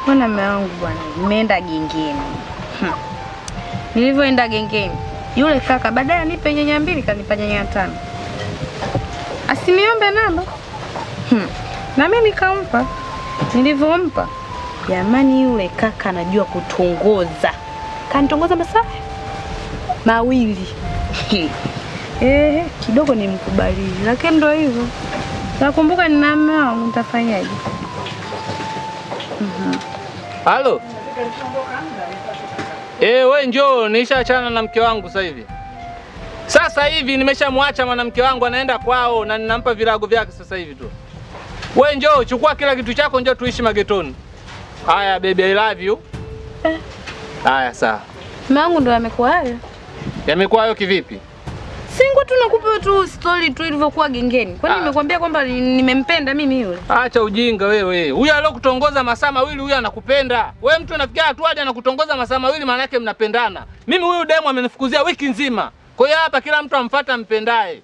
Mbona mume wangu bwana, nimeenda gengeni. Nilivyoenda gengeni, yule kaka baadaye anipe nyanya 2 kanipa nyanya 5. Asiniombe namba. Na mimi nikampa. Nilivyompa, jamani yule kaka anajua kutongoza. Kanitongoza masaa 2. Kidogo nimkubali, lakini ndio hivyo. Nakumbuka nina mume wangu, nitafanyaje? Halo. We njoo, nishaachana na mke wangu sasa hivi. Sasa hivi nimeshamwacha mwanamke wangu, anaenda kwao na ninampa virago vyake sasa hivi tu. We njoo, chukua kila kitu chako, njoo tuishi magetoni. Haya baby, I love you. Haya sawa. Mume wangu ndo amekuwa hayo. Yamekuwa hayo kivipi? Singo tu nakupa tu story tu ilivyokuwa gengeni. Kwani nimekwambia kwamba nimempenda mimi yule? Acha ujinga wewe. Huyu aliyokutongoza masaa 2 huyu anakupenda. Wewe mtu unafikia hatua hadi anakutongoza masaa 2 maana yake mnapendana. Mimi huyu demu amenifukuzia wiki nzima. Kwa hiyo hapa kila mtu amfuata mpendaye.